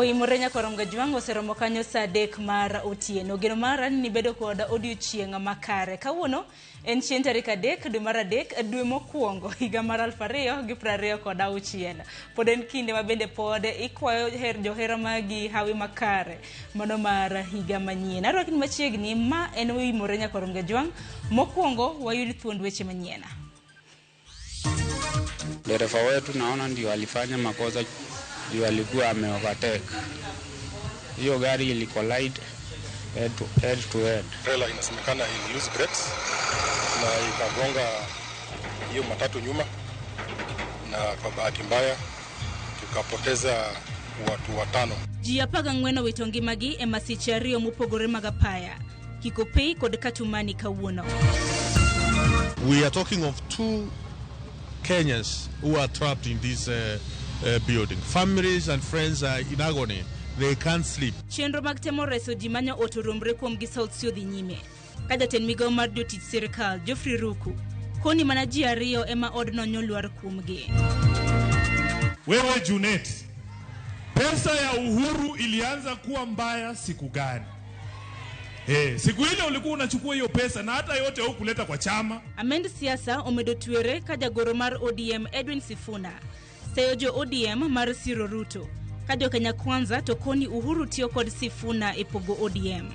Oimore nyakorom Gajwang' oseromo kanyo saa adek mar otieno. Geno mara ni nibedo kod odiochieng' makare. Kawuono en chieng' tarik adek dwe mar adek dwe mokwongo higa mar 2026. Pod en kinde ma bende pod ikwayo her johera magi hawi makare mano mar higa manyien. Arwaki ni machiegni ma en Oimore nyakorom Gajwang'. Mokwongo wayud thuond weche manyien. Dereva wetu naona ndio alifanya makosa juu alikuwa ame overtake. Hiyo gari ili collide head to head to head. Trailer inasemekana ili lose brakes na ikagonga hiyo matatu nyuma, na kwa bahati mbaya tukapoteza watu watano. Ji 14 owito ngimagi e masiche ariyo mopogore mag apaya, Kikopey kod Katumani kawuono. We are talking of two Kenyans who are trapped in this building. Families and friends are in agony. They can't sleep. Chenro mag temo reso ji manyo ot orombre kuom gi South Sea odhi nyime. Ka jatend migawo mar jotich sirkal Geoffrey Ruku koni mana ji ariyo ema odno nyolwar kuomgi. Wewe Junet, pesa ya Uhuru ilianza kuwa mbaya siku gani? Siku ile ulikuwa unachukua hiyo pesa na hata yote hukuleta kwa chama. Amend siasa omedo twere ka jagoro mar ODM Edwin Sifuna seyo jo ODM mar siro Ruto. Ka jo Kenya Kwanza to koni Uhuru tiyo kod Sifuna e pogo ODM.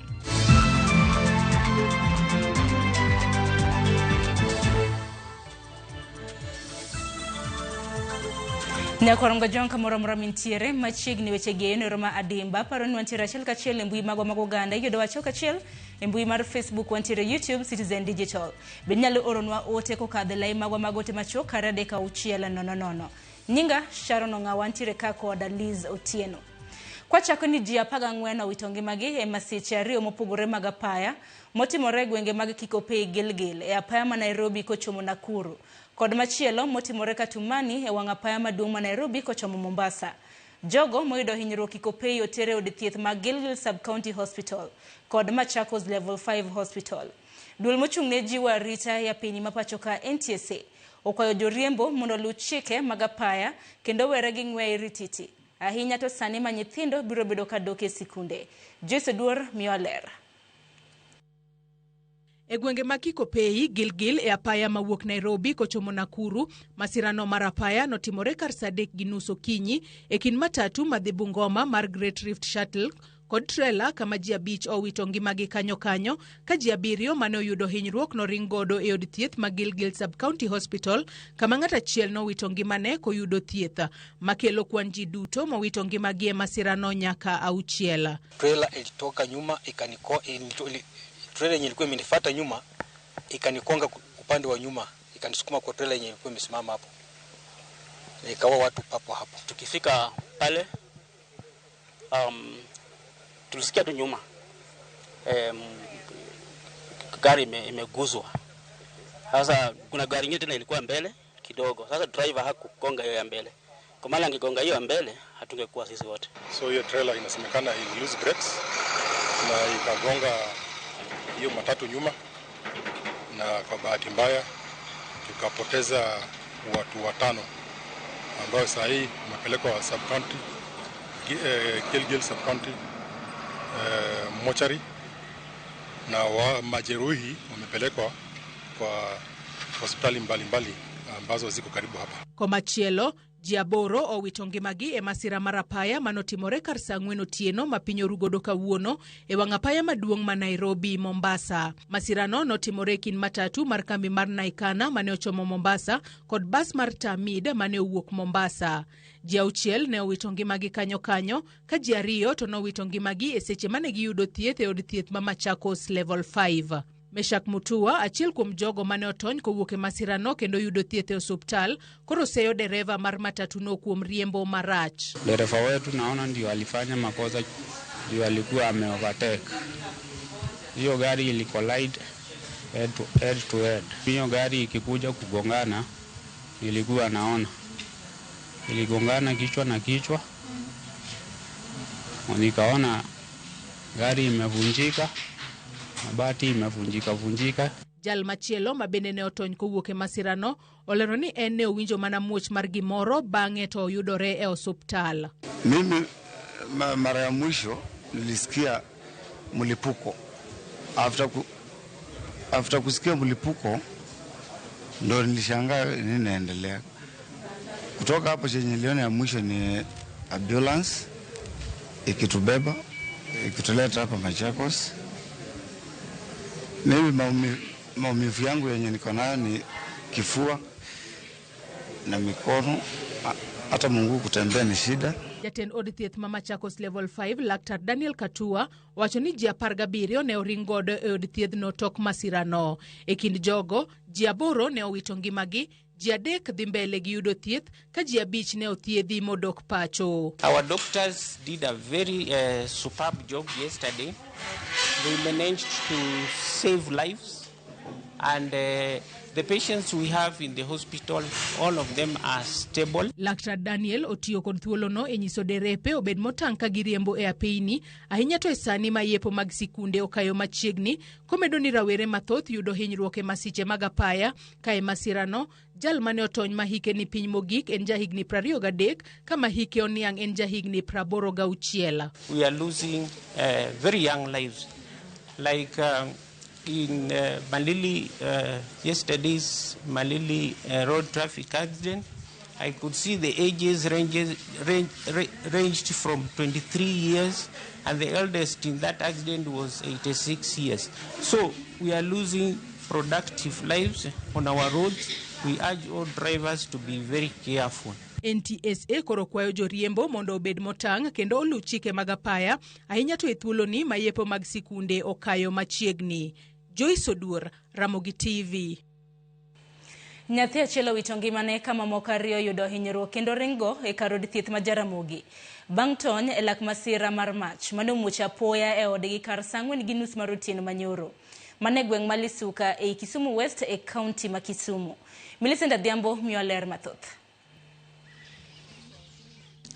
Nyakorongo John kamoro amora mintiere machiegni weche gi enero ma adimba paro ni wantiere achiel kachiel e mbui magwa mag oganda iyudo achiel kachiel e mbui mar Facebook wantiere YouTube Citizen Digital. Bende inyalo oronwa ote kokadho e lai magwa mag ote machuok kar 3600. Nyinga Sharon Ong'awa wantiere ka kod Liz Otieno. Kwachako ni ji 14 owito ngimagi e masiche ariyo mopogore mag apaya motimore e gwenge mag Kikopey Gilgil e apaya ma Nairobi kochomo Nakuru kod machielo motimore Katumani e wang' apaya maduong' ma Nairobi kochomo Mombasa. Jogo moyudo hinyruok Kikopey oter e od thieth ma Gilgil Sub-County Hospital kod Machakos Level 5 Hospital. Duol mochung' ne jiwo arita ya piny ma pacho ka NTSA okwayo joriembo mondo oluw chike mag apaya kendo were gi ng'we irititi. Ahinya to sani ma nyithindo biro bedo ka dok e sikunde. Joyce Oduor miyo ler. E gwenge ma Kikopey, Gilgil e apaya mawuok Nairobi kochomo Nakuru, masirano mar apaya notimore kar saa 3:30 okinyi e kind matatu madhi Bungoma mar Great Rift Shuttle kod trela kama ji 5 owito ngimagi kanyo kanyo ka ji 7 mane oyudo hinyruok noring godo e od thieth ma Gilgil Sub-County Hospital kama ng'at achiel nowito ngimane koyudo thieth makelo kwan ji duto mowito ngimagi e masirano nyaka 6. Trela ilitoka nyuma ikaniko, trela yenye ilikuwa imenifuata nyuma ikanikonga upande wa nyuma ikanisukuma kwa trela yenye ilikuwa imesimama hapo, ikawa watu papo hapo. Tukifika pale tulisikia tu nyuma gari imeguzwa. Sasa kuna gari nyingine tena ilikuwa mbele kidogo. Sasa driver hakugonga hiyo ya mbele, kwa maana angegonga hiyo ya mbele hatungekuwa sisi wote. So hiyo trailer inasemekana ili lose brakes na ikagonga hiyo matatu nyuma, na kwa bahati mbaya tukapoteza watu watano ambao saa hii wamepelekwa sub-county, Gilgil sub-county mochari, na majeruhi wamepelekwa kwa hospitali mbalimbali ambazo ziko karibu hapa. Komachielo, ji 8 owito ngimagi e masira mar apaya manotimore kar saa 4 otieno ma piny orugodo kawuono e wang' apaya maduong' ma Nairobi Mombasa. Masirano notimore e kind matatu mar kambi mar Naikana mane ochomo Mombasa kod bas mar Tamid mane owuok Mombasa. Ji 6 ne owito ngimagi kanyo kanyo ka ji 2 to nowito ngimagi e seche mane giyudo thieth e od thieth ma Machakos Level 5. Meshak Mutua, achiel kuom jogo mane otony kowuok e masirano kendo yudo thieth e osuptal, koro seyo dereva mar matatuno kuom riembo marach. Dereva wetu naona ndio alifanya makosa juu alikuwa ame overtake. Hiyo gari ili collide head to head to head. Hiyo gari ikikuja kugongana nilikuwa naona iligongana kichwa na kichwa, nikaona gari imevunjika, mabati imevunjika vunjika. Jal machielo ma bende ne otony kowuok e masirano olero ni en ne owinjo mana muoch mar gimoro bang'e to oyudore e osuptal. Mimi Mara ya mwisho nilisikia mlipuko. After kusikia mlipuko ndo nilishangaa nini inaendelea. Kutoka hapo chenye niliona ya mwisho ni ambulance ikitubeba ikituleta hapa Machakos. Mimi maumivu yangu yenye niko nayo ni kifua na mikono, hata mguu kutembea ni shida. Jatend od thieth ma Machakos Level 5 Laktar Daniel Katua wacho ni ji 17 ne oring godo e od thiedhno tok masirano. E kind jogo, ji 8 ne owito ngimagi, ji 3 dhi mbele gi yudo thieth ka ji 5 ne othiedhi modok pacho. Our doctors did a very superb job yesterday. They managed to save lives, and the patients we have in the hospital, all of them are stable. Laktar Daniel otiyo kod thuolono e nyiso derepe obed motang' ka giriembo e apeyni, ahinya to e sani ma yepo mag sikunde okayo machiegni, komedo ni rawere mathoth yudo hinyruok e masiche mag apaya. Ka e masirano, jal mane otony ma hike ni piny mogik en jahigni 23 ka ma hike oniang' en jahigni 86. We are losing very young lives. Like in Malili, yesterday's Malili road traffic accident, I could see the ages ranged from 23 years, and the eldest in that accident was 86 years. So we are losing productive lives on our roads. We urge all drivers to be very careful. NTSA koro kwayo joriembo mondo obed motang' kendo oluw chike mag apaya, ahinya to e thuoloni ma yepo mag sikunde okayo machiegni. Joyce Oduor, Ramogi TV. Nyathi achiel owito ngimane ka mamoko 2 oyudo hinyruok kendo ringo e kar od thieth ma Jaramogi. Bang' tony e lak masira mar mach mane omuoch apoya e odgi kar saa 4:30 mar otieno manyoro. Mane gweng' ma Lisuka ei Kisumu West e kaunti ma Kisumu. Millicent Adhiambo miyo ler mathoth.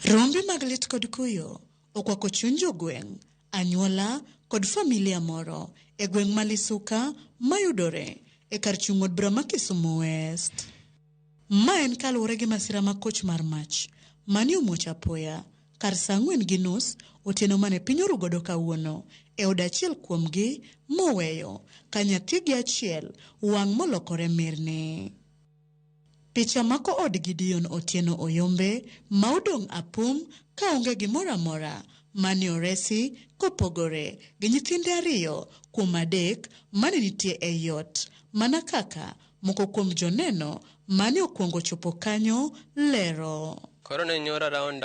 Rombe mag lit kod kuyo okwako chuny jogweng', anyuola kod familia moro e gweng' ma Lisuka mayudore e kar chung' od bura ma Kisumu West. Ma en kaluwore gi masira ma koch mar mach mane omuoch apoya kar saa 4:30 otieno mane piny orugodo kawuono e od achiel kuomgi moweyo ka nyathigi achiel wang' molokore mirni. Picha mako od Gideon Otieno Oyombe ma odong' apum kaonge gimoro amora mane oresi kopogore gi nyithinde 2 kuom 3 mane nitie ei ot, mana kaka moko kuom joneno mane okwongo chopo kanyo lero. Koro ne nyoro around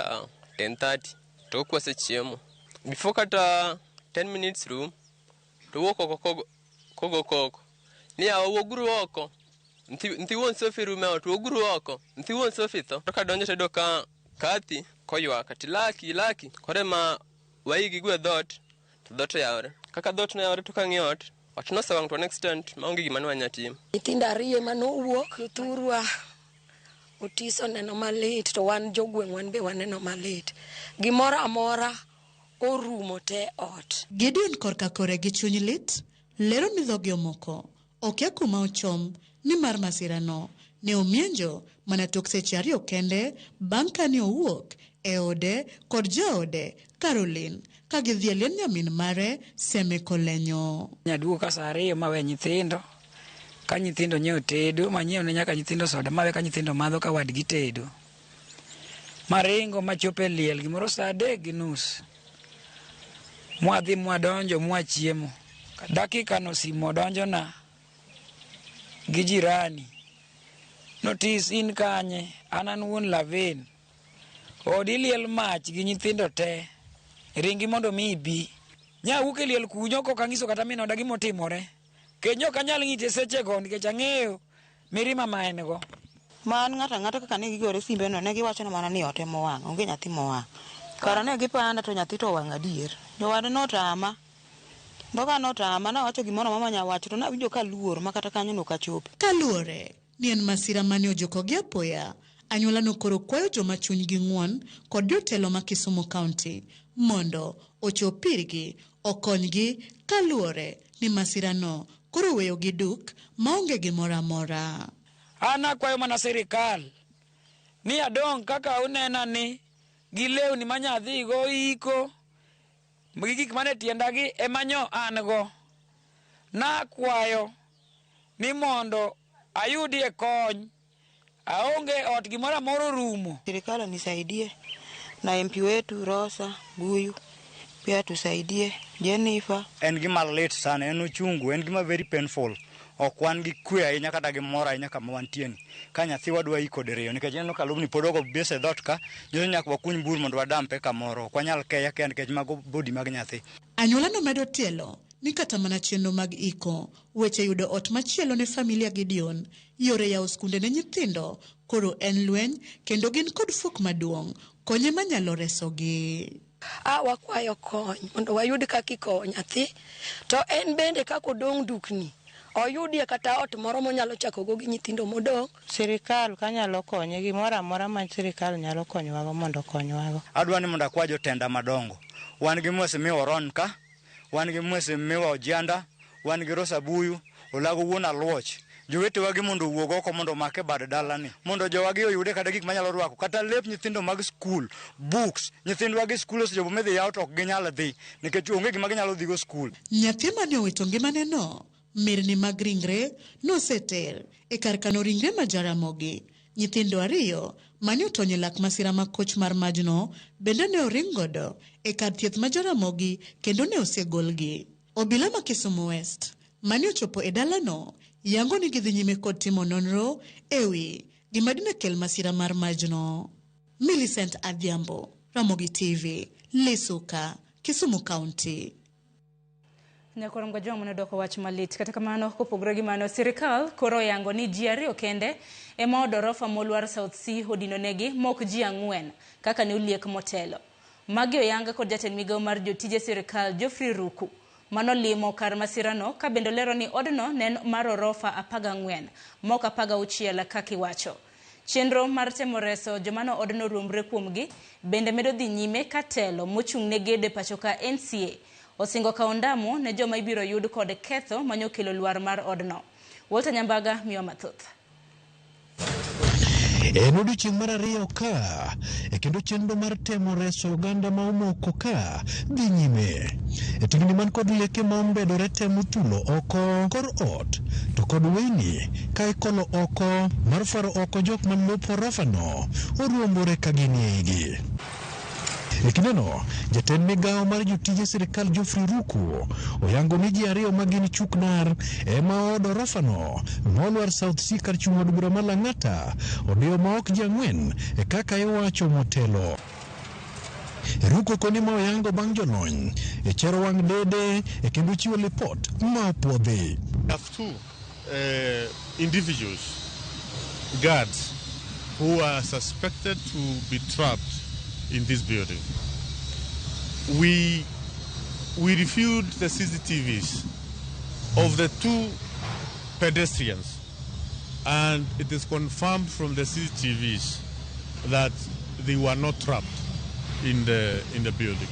10:30 to kwasechiemo. Before kata 10 minutes room to wuok oko kogo koko. Ni yawa wuoguru oko. Nthi wuon Sophie rume ot, wuoguru oko. Nthi wuon Sophie tho. To kadonjo to yudo ka Kathi koywak ati laki laki. Koro ema waigi gwe dhoot to dhoot oyawore. Kaka dhoot noyawore to kang'iyo ot, ot nosewang' to an extent maonge gima ne wanya timo. Nyithindo 2 ema nowuok thurwa. Otiso neno malit to wan jogweng' wan be waneno malit. Gimoro amora orumo te ot. Gideon korka kore gi chuny lit, lero ni dhogi omoko okia kuma ochom nimar masirano ne omienjo mana tok seche 2 kende bang' kane owuok e ode kod jaode Caroline ka gidhi e liend nyamin mare Seme Kolenyo. Nyaduogo ka saa 2 mawe nyithindo, ka nyithindo nyiewo tedo, manyiewo ne nyaka nyithindo soda, mawe ka nyithindo madho ka wadgi tedo. Maringo machopo e liel gimoro saa 3:30. Mwadhi mwadonjo mwachiemo. Dakika no simu odonjona gi jirani. Notis in kanye, an an wuon Lavin. Odi liel mach gi nyithindo te. Ringi mondo mi ibi. Nyawuok e liel kunyo kok ang'iso kata min oda gimotimore. Kenyo ok anyal ng'ite sechego nikech ang'eyo mirima ma en go. Man ng'ato ang'ata kaka ne gigore simbe no ne giwacho mana ni ot ema owang', onge nyathi mowang'. Kara ne gipanda to nyathi to owang' adier. Jowade notama. Dhoga notama nawacho gimoro mama nyawacho to nawinjo ka luor ma kata kanyo nok achopo. Kaluwore ni en masira mane ojukogi apoya, anyuola no koro kwayo joma chunygi ng'won kod jotelo ma Kisumu County mondo ochop irgi okonygi kaluwore ni masirano koro weyogi duk maonge gimoro amora. An akwayo mana sirikal ni adong' kaka unena ni Gi lewni ma nyadhigo iko gi gik mane tiendagi ema nyo an go. Nakwayo ni mondo ayudie kony. Aonge ot gimoro amora orumo. Serikali nisaidie na MP wetu Rosa Buyu pia tusaidie Jennifer. En gima lit sana, en uchungu, en gima very painful. Ok wan gi kwe ahinya kata gi mor ahinya kama wantie ni. Ka nyathiwa dwa iko diriyo nikech ineno ka lobni pod ogo bes e dhoot ka, nyiso ni nyaka wakuny bur mondo wadampe kamoro. Ok wanyal keye akeya nikech mago body mag nyathi. Anyuola nomedo tielo ni kata mana chenro mag iko, weche yudo ot machielo ne familia Gideon, yore yawo skunde ne nyithindo koro en lweny kendo gin kod fuok maduong' konye manyalo resogi. A wakwayo kony mondo wayud kaka ikowo nyathi to en bende kaka odong' dukni oyudie kata ot moro monyalo chakogo gi nyithindo modong'. Sirikal kanyalo konye gimoro amora ma sirikal nyalo konyowago mondo okonywago. Adwa ni mondo akwa jotenda madongo. Wan gi Mheshimiwa Oron ka, wan gi Mheshimiwa Ojianda, wan gi Rosa Buyu, Olago wuon Aluoch. Jowetewa gi mondo owuog oko mondo omake bad dalani. Mondo jowagi oyude kata gik manyalo rwako, kata lep nyithindo mag skul, books, nyithindwa gi skul osechopo midhi yaw to ok ginyal dhi, nikech onge gima ginyalo dhigo skul. Nyathi mane owito ngimaneno, mirni mag ringre noseter e kar kano ringre ma Jaramogi. Nyithindo ariyo mane otony e lak masira ma koch mar majno bende ne oring godo e kar thieth ma Jaramogi kendo ne osegolgi. Obila ma Kisumu West mane ochopo e dalano yango ni gidhi nyime kod timo nonro ewi gima dine kel masira mar majno. Millicent Adhiambo, Ramogi TV, Lisuka, Kisumu County. Nyakwar Mgajwang' mane odwoko wach malit. Kata kamano, kopogore gi mano, sirikal koro oyango ni ji ariyo kende ema od orofa molwar South C odinonegi mok ji 4 kaka ne oliek motelo. Magi oyang kod jatend migawo mar jotije sirikal Geoffrey Ruku manolimo kar masirano ka bende olero ni odno ne en mar orofa 14 mok 16 kaka iwacho. Chenro mar temo reso jomano odno ruombre kuomgi bende medo dhi nyime ka telo mochung' ne gedo e pacho ka NCA osingo kawo ndamo ne joma ibiro yud kod ketho manyokelo lwar mar odno. Walter Nyambaga miwa mathoth. En odiochieng' mar ariyo ka e kendo chenro mar temo reso oganda ma omoko ka dhi nyime. E tingni man kod leke ma ombedore temo tulo oko kor ot to kod weyni ka ikolo oko mar fwaro oko jok man lop orofano oruombore ka gin e igi. E kindeno, jatend migawo mar jotije sirikal Geoffrey Ruku oyango ni ji ariyo ma gin chuknar ema od orofano molwar South C kar chung' od bura ma Lang'ata odiyo ma ok ji 4 e kaka iwacho motelo. Ruku koni ma oyango bang' jolony e chero wang' dede e kendo chiwo lipot ma opuodhi. Have two individuals, guards, who are suspected to be trapped in this building. We reviewed the CCTVs of the two pedestrians, and it is confirmed from the CCTVs that they were not trapped in the building.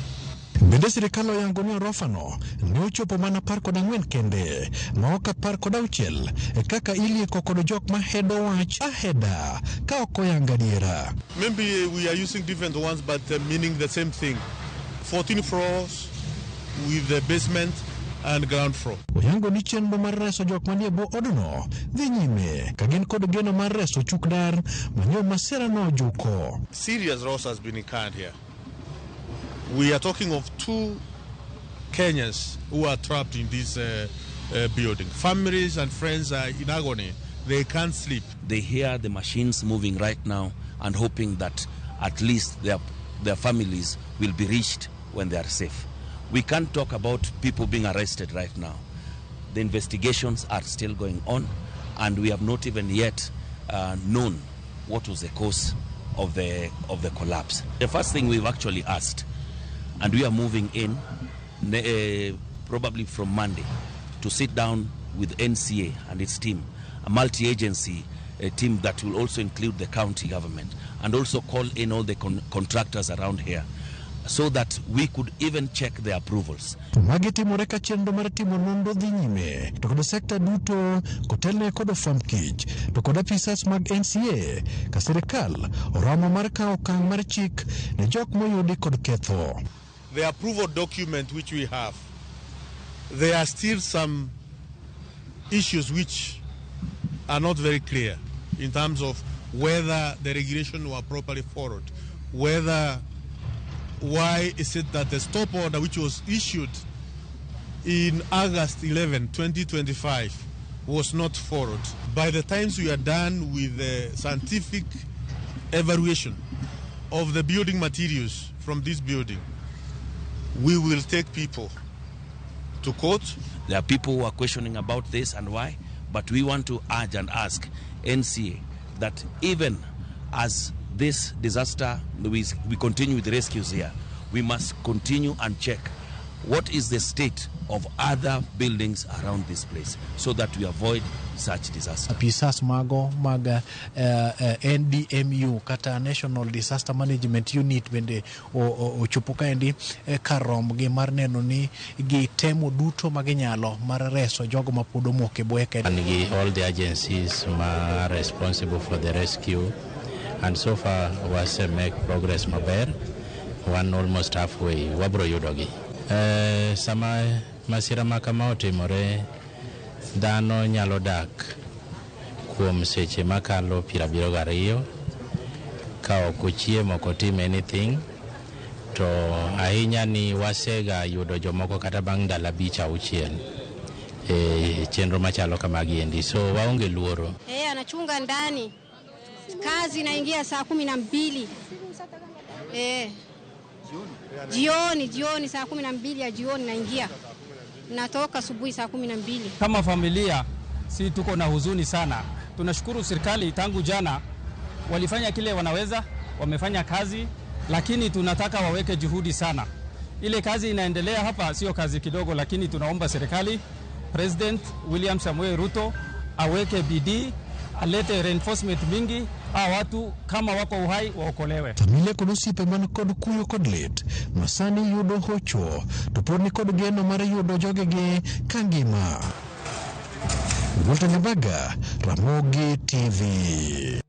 Bende sirikal oyango ni orofano ne ochopo mana 14 kende ma ok 16 e kaka ilieko kod jok ma hedo wach aheda ka ok oyang adiera. Maybe we are using different ones but meaning the same thing. 14 floors with the basement and ground floor. Oyango ni chenro mar reso jok manie bwo odno dhi nyime ka gin kod geno mar reso chukdar manyo masira no ojuko. Serious loss has been incurred here. We are talking of two Kenyans who are trapped in this building. Families and friends are in agony. They can't sleep. They hear the machines moving right now and hoping that at least their families will be reached when they are safe. We can't talk about people being arrested right now. The investigations are still going on, and we have not even yet known what was the cause of the collapse. The first thing we've actually asked, and we are moving in probably from Monday, to sit down with NCA and its team, a multi-agency team that will also include the county government, and also call in all the contractors around here so that we could even check the approvals. Magi timore ka chenro mar timo nonro dhi nyime to kod sekta duto kotelne kod ofwamb kich to kod apisas mag NCA ka sirikal oramo mar kawo okang' mar chik ne jok moyudi kod ketho. The approval document which we have, there are still some issues which are not very clear in terms of whether the regulation were properly followed, whether why is it that the stop order which was issued in August 11, 2025 was not followed. By the time we are done with the scientific evaluation of the building materials from this building, we will take people to court. There are people who are questioning about this and why, but we want to urge and ask NCA that even as this disaster, we continue with rescues here, we must continue and check what is the state of other buildings around this place so that we avoid such disaster. Apisas mago mag NDMU kata National Disaster Management Unit bende ochopo kaendi kar rombgi mar neno ni gitemo duto maginyalo mar reso jogo ma pod omoko e bwoye kaendi. And all the agencies are responsible for the rescue, and so far was make progress maber, one almost halfway wabro yudogi. Sama masira ma kama otimore, dhano nyalo dak kuom seche makalo 72 ka ok ochiemo, ok otim anything, to ahinya ni wasega yudo jomoko kata bang' ndalo 5 6 e chenro machalo kamagi endi, so waonge luoro. Anachunga ndani, kazi inaingia saa 12 jioni saa 12 ya jioni naingia, natoka asubuhi saa 12. Kama familia si tuko na huzuni sana. Tunashukuru serikali tangu jana walifanya kile wanaweza, wamefanya kazi, lakini tunataka waweke juhudi sana. Ile kazi inaendelea hapa sio kazi kidogo, lakini tunaomba serikali, President William Samoei Ruto aweke bidii, alete reinforcement mingi, watu kama wako uhai waokolewe. Familia kod osiepe man kod kuyo kod lit masani yudo hocho to pod ni kod geno mar yudo jogegi ka ngima. Walter Nyabaga, Ramogi TV.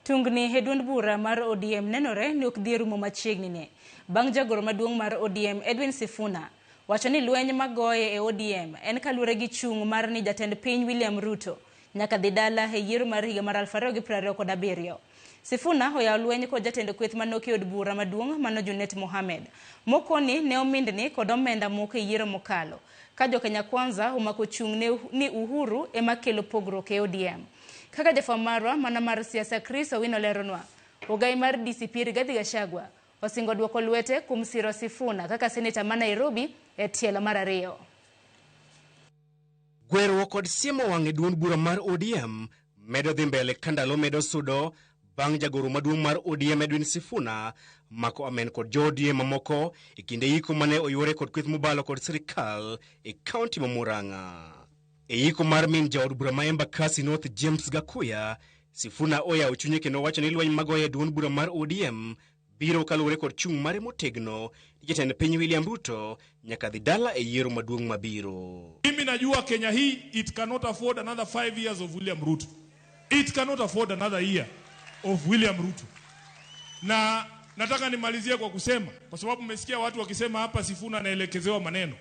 Tungni e duond bura mar ODM nenore ni ok dhi rumo machiegni ne. Bang' jagoro maduong' mar ODM Edwin Sifuna wacho ni lweny magoye e ODM en kaluwore gi chung' mar ni jatend piny William Ruto nyaka dhi dala e yiero mar higa mar 2027. Sifuna oyawo lweny kod jatend kweth manoki e od bura maduong' mano Junet Mohamed. Mokoni ne omindni kod omenda moko e yiero mokalo. Ka jo Kenya Kwanza omako chung' ni Uhuru ema kelo pogruok e ODM. Kaka jafwamb marwa mana mar siasa Chris Owino leronwa, ogai mar DCP Rigathi Gachagua osingo duoko lwete kuom siro Sifuna kaka seneta ma Nairobi e tielo mar 2. Gweruok kod siemo wang' e duond bura mar ODM medo dhi mbele ka ndalo medo sudo bang' jagoro maduong' mar ODM Edwin Sifuna mako amen kod jo ODM mamoko e kinde yiko mane oyuore kod kweth mobalo kod sirikal e kaunti ma Murang'a. E yiko mar min jaod bura ma Embakasi North James Gakuya, Sifuna oyawo chunye kendo wacho ni lweny magoye e duond bura mar ODM biro kaluwore kod chung' mare motegno ni jatend piny William Ruto nyaka dhi dala e yiero maduong' mabiro. Mimi najua Kenya hii it cannot afford another 5 years of William Ruto. It cannot afford another year of William Ruto. Na nataka nimalizie kwa kusema, kwa sababu mmesikia watu wakisema hapa Sifuna anaelekezewa maneno.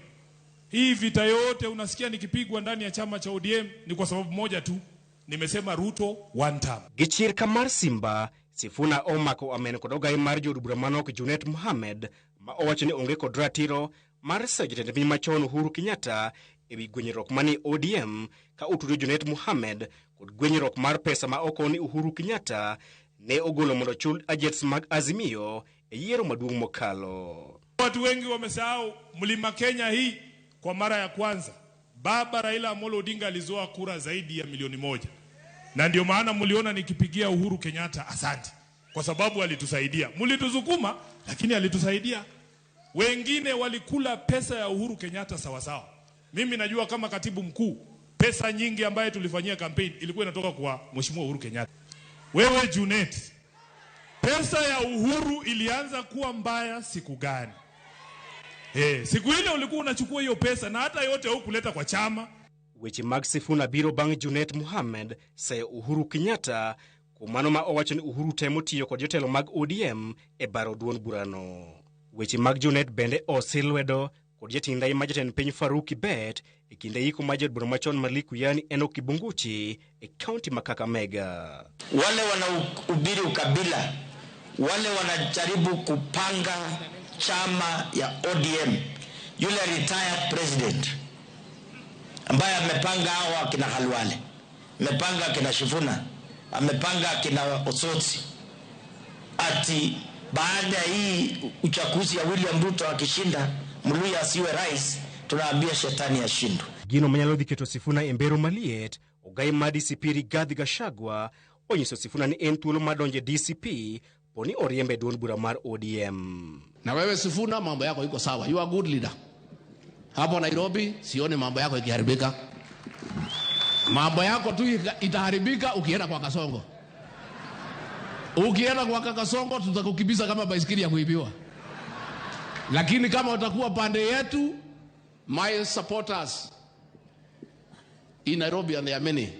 Hii vita yote unasikia nikipigwa ndani ya chama cha ODM ni kwa sababu moja tu. Nimesema Ruto one term. Gichir kamar Simba, Sifuna omako amen kod ogai mar jood bura manok Junet Mohamed ma owacho ni onge kod ratiro mar seyo jatend piny machon Uhuru Kenyatta ewi gwenyruok mani ODM ka otudo Junet Mohamed kod gwenyruok mar pesa ma okoni Uhuru Kenyatta ne ogolo mondo ochul agents mag Azimio e yiero maduong' mokalo. Watu wengi wamesahau Mlima Kenya hii kwa mara ya kwanza Baba Raila Amolo Odinga alizoa kura zaidi ya 1 milioni. Na ndio maana mliona nikipigia Uhuru Kenyatta asante, kwa sababu alitusaidia. Mlituzukuma lakini alitusaidia. Wengine walikula pesa ya Uhuru Kenyatta sawa sawa. Mimi najua kama katibu mkuu pesa nyingi ambaye tulifanyia campaign ilikuwa inatoka kwa Mheshimiwa Uhuru Kenyatta. Wewe Junet, Pesa ya Uhuru ilianza kuwa mbaya siku gani? Siku ile ulikuwa unachukua hiyo pesa na hata yote hukuleta kwa chama. Weche mag Sifuna biro bang' Junet Mohammed seyo Uhuru Kenyatta kuom mano ma owacho ni Uhuru temo tiyo kod jotelo mag ODM e baro duond burano. Weche mag Junet bende osi lwedo kod jating' ndai ma jatend piny Farouk Kibet e kinde yiko mar jaod bura machon ma Likuyani Enock Kibunguchi e kaunti ma Kakamega. Wale wanahubiri ukabila, wale wanajaribu kupanga chama ya ODM, yule retired president ambaye amepanga hawa kina Khalwale, amepanga kina Shifuna, amepanga kina Osotsi, ati baada ya hii uchaguzi ya William Ruto akishinda, Mluya asiwe rais, tunaambia shetani ashindwe. Gino manyalo dhi keto Sifuna e mbero maliet, ogai mar DCP Rigathi Gachagua onyiso Sifuna ni en thuolo mar donjo e DCP poni oriembe e duond bura mar ODM. Na wewe Sifuna, mambo yako iko sawa, you are good leader. Hapo Nairobi sioni mambo yako ikiharibika. Mambo yako tu itaharibika ukienda kwa Kasongo. Ukienda kwa Kasongo tutakukimbiza kama baisikeli ya kuibiwa. Lakini kama utakuwa pande yetu, my supporters in Nairobi, and there are many,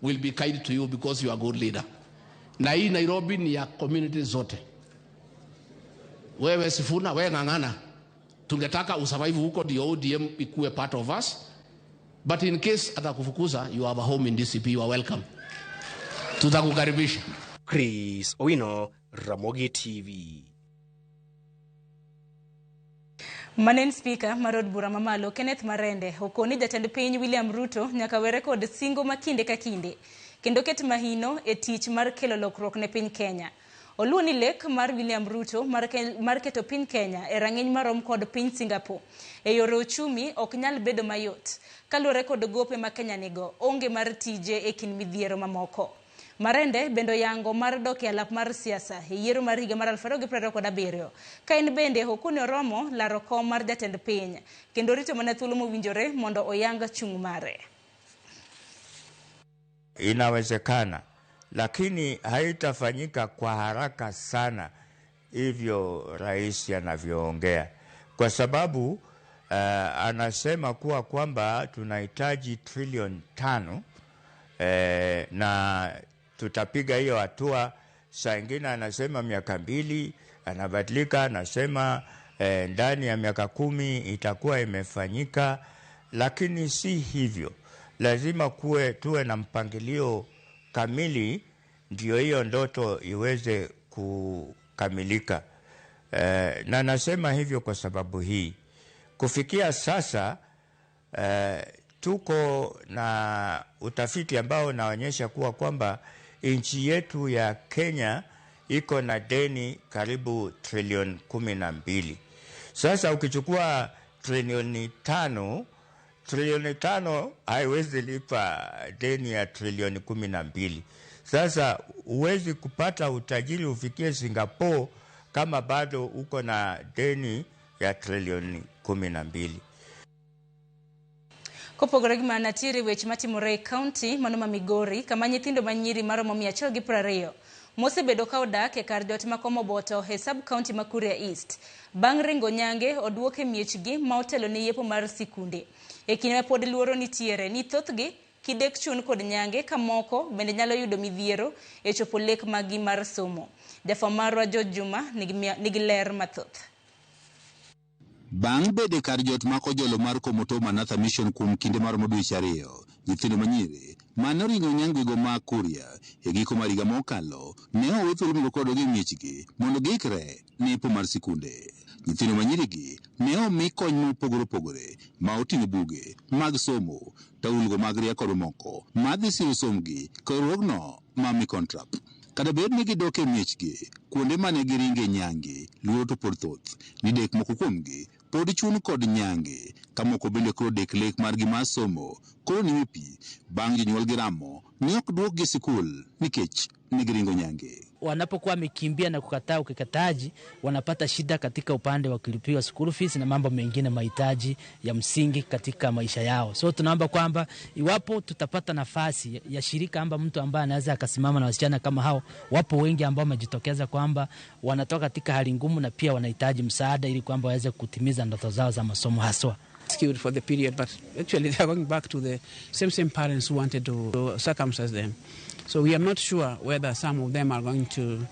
will be kind to you because you are a good leader. Na hii Nairobi ni ya community zote. Wewe Sifuna, wewe ng'ang'ana. Tungetaka usurvive huko ndio ODM ikuwe part of us. But in case atakufukuza, you have a home in DCP, you are welcome. Tutakukaribisha. Chris Owino, Ramogi TV. Manen Speaker mar od bura mamalo Kenneth Marende okoni jatend piny William Ruto nyaka were kod singo ma kinde ka kinde kendo ket mahino e tich mar kelo lokruok ne piny Kenya. Oluwo ni lek mar William Ruto mar keto piny Kenya e rang'iny marom kod piny Singapore e yore uchumi ok nyal bedo mayot kaluwore kod gope ma Kenya nigo, onge mar tije e kind midhiero mamoko. Marende bende oyango mar dok e alap mar siasa e yiero mar higa mar 2027 ka en bende okoni oromo laro kom mar jatend piny kendo rito mana thuolo mowinjore mondo oyang chung' mare. Inawezekana, lakini haitafanyika kwa haraka sana hivyo rais anavyoongea, kwa sababu anasema kuwa kwamba tunahitaji trilioni 5 na tutapiga hiyo hatua. Saa ingine anasema miaka 2, anabadilika anasema ndani ya miaka 10 itakuwa imefanyika, lakini si hivyo. Lazima tuwe na mpangilio kamili ndio hiyo ndoto iweze kukamilika. Na nasema hivyo kwa sababu hii. Kufikia sasa tuko na utafiti ambao unaonyesha kuwa kwamba nchi yetu ya Kenya iko na deni karibu trilioni 12. Sasa ukichukua trilioni 5, trilioni 5 haiwezi lipa deni ya trilioni 12. Sasa huwezi kupata utajiri ufikie Singapore kama bado uko na deni ya trilioni 12. Kopogore gi mano, nitiere weche matimore e kaunti mano ma Migori kama nyithindo manyiri maromo 120 mosebedo ka odak e kar jot ma Komoboto e sub county ma Kuria East bang' ringo nyange oduok e miechgi ma otelo ne yepo mar sikunde. E kinde ma pod luoro nitiere ni thothgi kidek chun kod nyange ka moko bende nyalo yudo midhiero e chopo lek maggi mar somo. Jafwambo marwa George Juma nigi ler mathoth. Bang' bedo e kar jot ma Kojolo mar Komoto Manatha Mission kuom kinde maromo dweche 2, nyithindo manyiri mane oringo nyangego ma Kuria e giko mar higa mokalo ne owe thuolo mondo koro odog e miechgi mondo giikre ne yepo mar sikunde. Nyithindo manyirigi ne omi kony mopogore opogore ma oting'o buge mag somo, taulgo mag ria kod mamoko madhi siro sombgi kod riwruogno ma Micontrap. Kata bed ni gidok e miechgi, kuonde mane giringe nyange, luoro to pod thoth. Ni dek moko kuomgi pod chun kod nyange, ka moko bende koro dek lek margi mar somo koro nimo pi bang' jonyuolgi ramo ni ok duokgi sikul nikech ne giringo nyange. Wanapokuwa wamekimbia na kukataa ukeketaji, wanapata shida katika upande wa kulipiwa school fees na mambo mengine, mahitaji ya msingi katika maisha yao. So tunaomba kwamba iwapo tutapata nafasi ya shirika amba mtu ambaye anaweza akasimama na wasichana kama hao, wapo wengi ambao wamejitokeza kwamba wanatoka katika hali ngumu na pia wanahitaji msaada ili kwamba waweze kutimiza ndoto zao za masomo haswa. Skewed for the period, but actually they are going back to the same parents who wanted to circumcise them. So we are not sure whether some of them are going to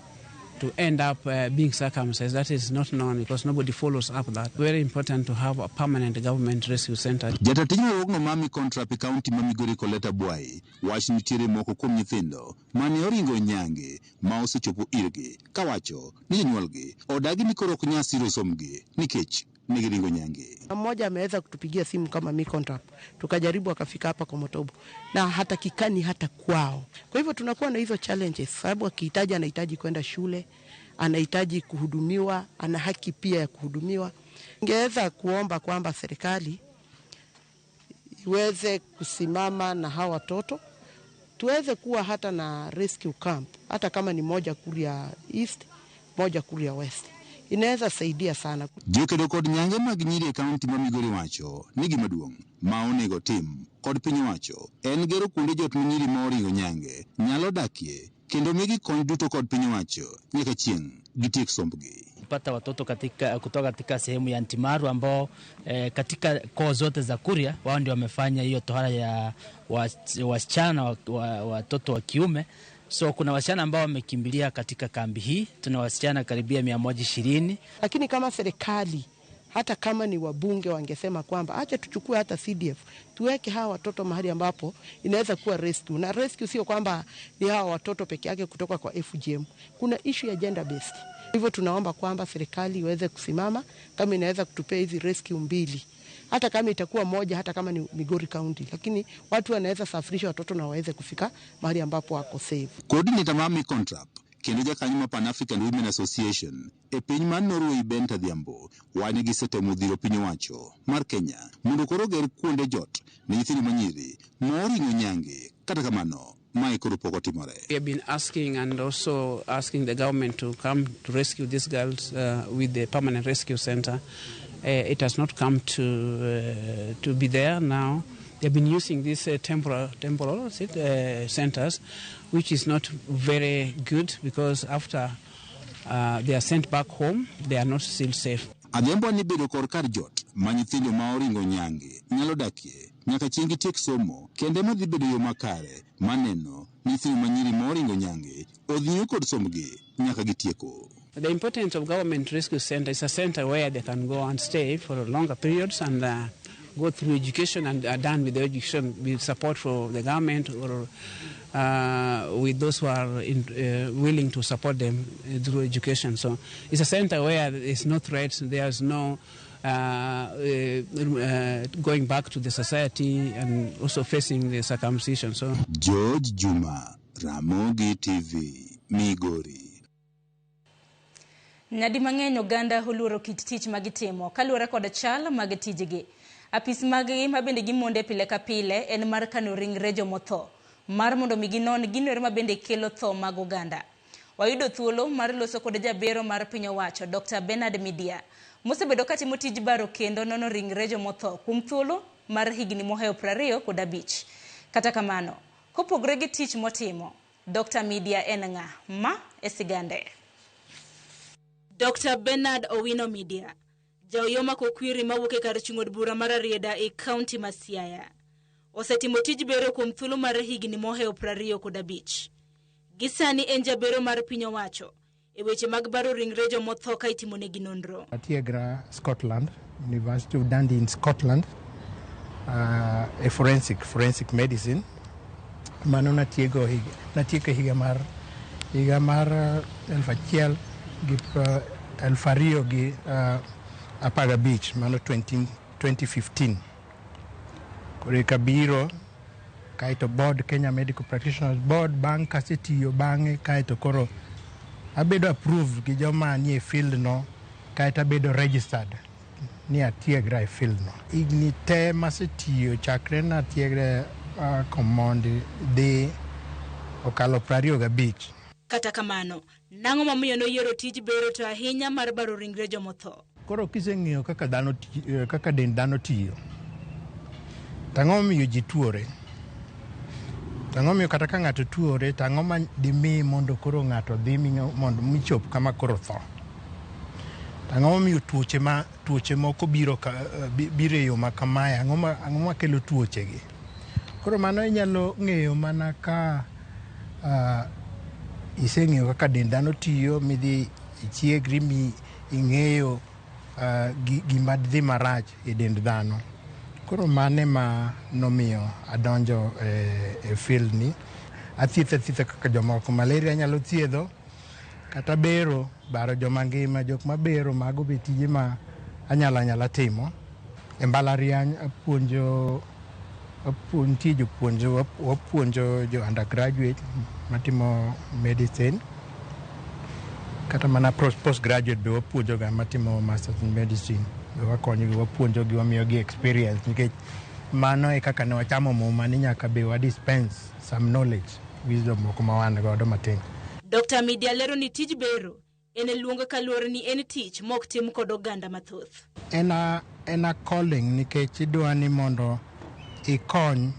end up being circumcised. That is not known because nobody follows up that. Very important to have a permanent government rescue center. Jatend tij riwruogno ma Micontrap e kaunti ma Migori Coletta Bwai wacho nitiere moko kuom nyithindo mane oringo nyange ma osechopo irgi kawacho ni jonyuolgi odagi ni koro ok nyal siro sombgi nikech negiringo nyange. Mmoja ameweza kutupigia simu kama Micontrap, tukajaribu akafika hapa kwa Motobo na hatakikani hata kwao. Kwa hivyo tunakuwa na hizo challenges, sababu akihitaji, anahitaji kwenda shule, anahitaji kuhudumiwa, ana haki pia ya kuhudumiwa. Ningeweza kuomba kwamba serikali iweze kusimama na hawa watoto, tuweze kuwa hata na rescue camp, hata kama ni moja Kuria East, moja Kuria West, inaweza saidia sana. Jokedo kod nyange mag nyiri e kaunti ma Migori wacho ni gima duong' ma onego tim kod piny owacho en gero kuonde jot ma nyiri ma oringo nyange nyalo dakie kendo migi kony duto kod piny owacho nyaka chieng' gitiek sombgi. Kupata watoto kutoka katika sehemu ya Ntimaru ambao katika koo zote za Kuria wao ndio wamefanya hiyo tohara ya wasichana watoto wa kiume. So kuna wasichana ambao wamekimbilia katika kambi hii, tuna wasichana karibia 120. Lakini kama serikali, hata kama ni wabunge wangesema kwamba acha tuchukue hata CDF, tuweke hawa watoto mahali ambapo inaweza kuwa rescue. Na rescue sio kwamba ni hawa watoto peke yake kutoka kwa FGM. Kuna issue ya gender based. Hivyo tunaomba kwamba serikali iweze kusimama kama inaweza kutupea hizi rescue mbili. Hata kama itakuwa moja, hata kama ni Migori County, lakini watu wanaweza safirisha watoto na waweze kufika mahali ambapo wako safe. Coordinator mar Micontrap kendo jakanyo mar Pan African Women Association e piny mar Norway Bent Adhiambo wacho ni gisetemo dhiro piny owacho mar Kenya mondo koro oger kuonde jot ne nyithindo manyiri ma oringo nyange. Kata kamano, mae koro pok otimore. We have been asking and also asking the government to come to rescue these girls with the permanent rescue center. It has not come to be there now. They've been using these temporal centers, which is not very good because after they are sent back home, they are not still safe. Adhiambo ni bedo kor kar jot ma nyithindo ma oringo nyange nyalo dakie nyaka chieng' gitiek somo kende madhi bedo yo makare maneno nyithindo manyiri ma oringo nyange odhi kod sombgi nyaka gitieko. The importance of government rescue center is a center where they can go and stay for longer periods and go through education and are done with the education with support for the government or with those who are willing to support them through education. So it's a center where there is no threat, there's no going back to the society and also facing the circumcision. So George Juma, Ramogi TV, Migori. Nyadi mang'eny oganda oluoro kit tich magitimo kaluwore kod chal mag tijgi. Apis maggi ma bende gimonde pile ka pile en mar kano ringre jomotho mar mondo mi ginon gino ma bende kelo tho mag oganda. Wayudo thuolo mar loso kod jabero mar piny owacho Dr. Bernard Midia mosebedo katimo tij baro kendo nono ringre jomotho kuom thuolo mar higni mohewo 25. Kata kamano, kopogore gi tich motimo, Dr. Midia en ng'a? Ma e sigande. Dr. Bernard Owino Midia, jaoyoma kokwiri mawuok e kar chung' od bura mar Rarieda e kaunti ma Siaya, osetimo tij bero kuom thuolo mar higni mohewo 25. Gi sani en jabero mar piny owacho e weche mag baro ringre jomotho ka itimonegi nonro. Atiegra Scotland, University of Dundee in Scotland, e forensic medicine. Mano natieko higa mar 2015, mano 2015. Koro eka biro kaeto board Kenya Medical Practitioners Board bang' kasetiyo bang'e kaeto koro abedo approved gi joma nie field no kaeto abedo registered ni atiegra e field no. Higni te masetiyo chakre natiegra Komondi dhi okalo 25. Kata kamano, nang'o momiyo noyiero tij bero to ahinya mar baro ringre jomotho? Koro kiseng'iyo kaka dhano kaka dend dhano tiyo, to ang'o momiyo ji tuore? To ang'o momiyo kata ka ng'ato tuore, to ang'o ma dimi mondo koro ng'ato dhi mondo michop kama koro tho? To ang'o momiyo tuoche ma tuoche moko biro ka, biro e yo ma kamae? Ang'o ma ang'o makelo tuoche gi? Koro mano inyalo ng'eyo mana ka iseng'eyo kaka dend dhano tiyo midhi ichiegri mi ing'eyo gima dhi marach e dend dhano. Koro mano ema nomiyo adonjo e field ni. Athietho athietha kaka jomoko. Malaria anyalo thiedho, kata bero, baro joma ngima, jok mabero mago be tije ma anyalo anyala timo. E mbalariany apuonjo, nitie jopuonj, wapuonjo jo undergraduate matimo medicine, kata mana postgraduate be wapuonjo ga matimo masters in medicine. Be wakonyogi, wapuonjogi, wamiyogi experience nikech mano e kaka ne wachamo muma ni nyaka be wa dispense some knowledge, wisdom moko ma wan godo matin. Dr. Midia lero ni tij bero en luong kaluwore ni en tich mok tim kod oganda mathoth. En a calling nikech idwa ni mondo ikony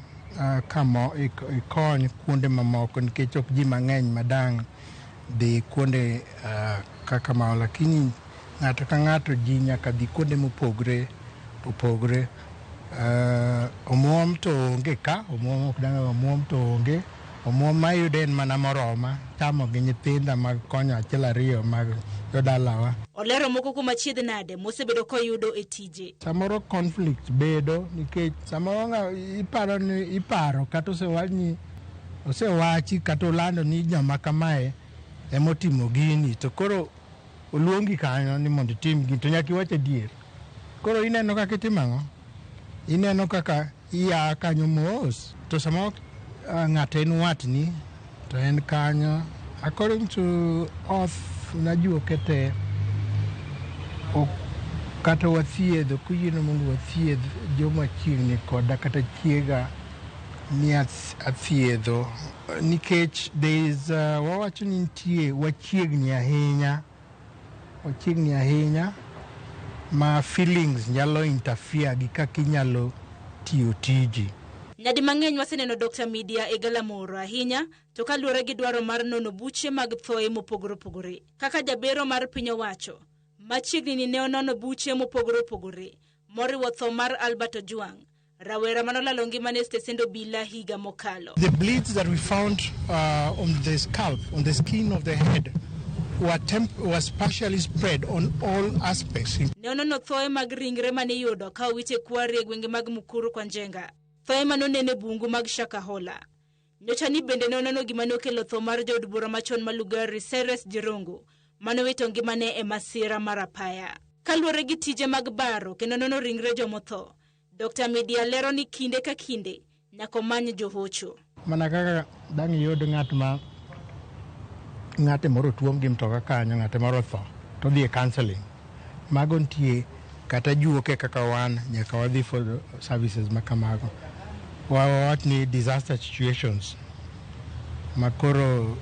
kamo ikony kuonde mamoko nikech ok ji mang'eny madang' dhi kuonde kaka ma, lakini ng'ato ka ng'ato ji nyaka dhi kuonde mopogre opogre. Omuom to onge ka, omuom ok dang' omuom to onge. Omuom mayudo en mana moroma chamo gi nyithinda mag konyo achiel ariyo mag jodalawa. Olero moko kuom achiedh nade mosebedo koyudo e tije. Samoro conflict bedo nikech samoro iparo ni iparo kata osewach osewachi kata olando ni joma kamae emotimo gini to koro oluongi kanyo ni mondo itim gini to nyaka iwach adier. Koro ineno kaka itimo ang'o? Ineno kaka iya kanyo mos to samoro ng'ato en watni to en kanyo. According to oath najuoke te kata wathiedho kuyieno mondo wathiedh joma chiegni koda kata chiega ni athiedho nikech there is wawacho ni nitie wachiegni ahinya ma feelings nyalo interfere gi kaka inyalo tiyo tiji. Nyadi mang'eny waseneno Dr. Midia e galamoro ahinya to kaluwore gi dwaro mar nono buche mag thoe mopogore opogore. Kaka jabero mar piny owacho, machiegni ni ne onono buche mopogore opogore moriwo tho mar Albert Ojwang, rawera manolalo ngimane e stesend obila higa mokalo. The bleeds that we found on the scalp, on the skin of the head, was partially spread on all aspects. Ne onono thoe mag ringre mane iyudo ka owit e kwari e gwenge mag Mukuru kwa Njenga. Thoe manonene bungu mag Shakahola. Nyocha ni bende ne onono gima ne okelo tho mar jaod bura machon ma Lugari Cyrus Jirongo manowito ngimane e masira mar apaya. Kaluwore gi tije mag baro kendo nono ringre jomotho, Dr. Midia lero ni kinde ka kinde nyaka omany johocho. Mana kaka dang' iyud ng'at ma ng'ate moro tuom gi mtoka kanyo, ng'ate moro tho, to odhi e counseling. Mago nitie kata juoke kaka wan nyaka wadhi for services ma kamago. Wawach ni disaster situations ma koro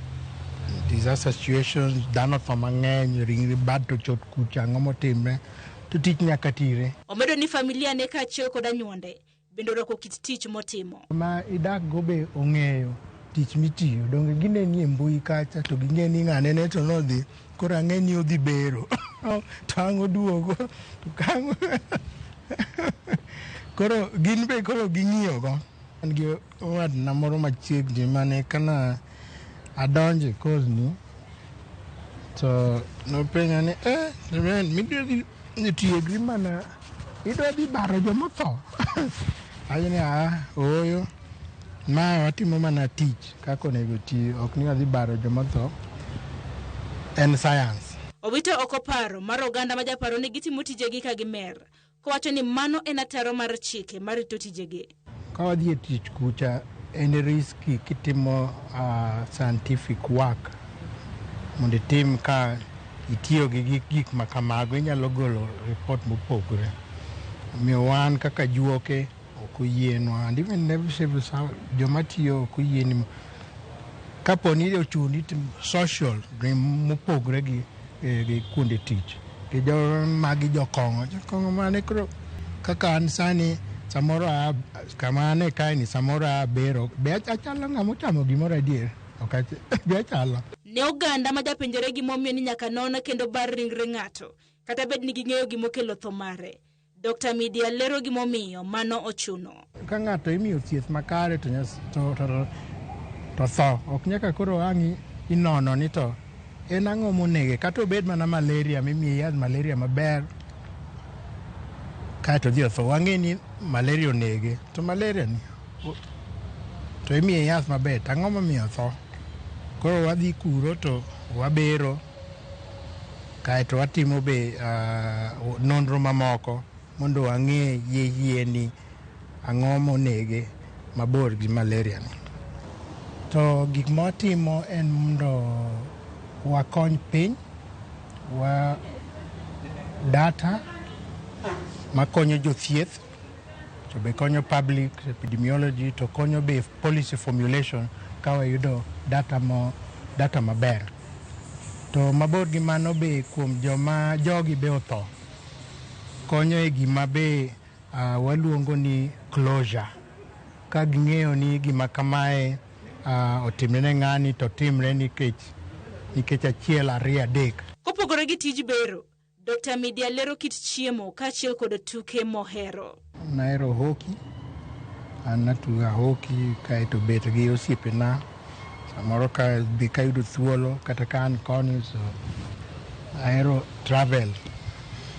disaster situations dhano tho mang'eny, ringre bad to chot kucha, ang'o motimre to tich nyaka tire. Omedo ni familia ne kaachiel kod anyuonde bende orwako kit tich motimo. Ma idak go be ong'eyo tich mitiyo, donge gineni e mbui kacha to ging'e ni ng'ane ne to nodhi, koro ang'e ni odhi bero to ang' oduogo to kang' koro gin be koro ging'iyo go. An gi owadna moro machiegni mane kana adonjo e course ni to nopenja ni midwa dhi tiegri mana idwa dhi baro jomotho. Awacho ni ooyo, ma watimo mana tich kaka onego ti, ok ni wadhi baro jomotho, en science. Owito oko paro mar oganda ma japaro ni gitimo tijegi ka gimer, kowacho ni mano en ataro mar chike marito tijegi. Ka wadhi e tich kucha en risky kitimo scientific work mondo itim ka itiyo gi gik ma kamago, inyalo golo report mopogore. Omiyo wan kaka juoke ok oyienwa, and even civil joma tiyo ok oyieni. Kapo ni ochuni to social gi mopogre gi, eh, gi kuonde tich. Gi jo magi jokong'o, jokong'o mane koro kaka an sani samoro a kama ane kae ni samoro a bero be achalo ng'ama ochamo gimoro adier ok be achalo. Ne oganda ma japenjore gimomiyo ni nyaka non kendo bar ringre ng'ato kata bed ni ging'eyo gimokelo tho mare. Dr. Midia lero gimomiyo mano ochuno. Ka ng'ato imiyo thieth makare to, to, to, to tho ok nyaka koro ang' inono ni to en ang'o monege kata obed mana malaria mimiye yath malaria maber kaeto odhi otho wang'e ni malaria onege to malaria ni to imiye yath maber to ang'o momiyo otho koro wadhi kuro to wabero kaeto watimo be uh, nonro mamoko mondo wang'e yie yie ni ang'o monege mabor gi malaria ni. To gik ma watimo en mondo wakony piny wa data makonyo jothieth to be konyo public epidemiology to konyo be policy formulation ka wayudo data mo data maber. To mabor gi mano be kuom joma jogi be otho konyo e gima be uh, waluongo ni closure ka ging'eyo ni gima kamae uh, otimre ne ng'ani to timre nikech nikech achiel ariyo adek. Kopogore gi tij bero, Dr. Midia lero kit chiemo kaachiel kod tuke mohero. Nahero hockey, an natuga hockey kaeto bet gi osiepena samoro ka be kayudo thuolo kata ka an koni so ahero travel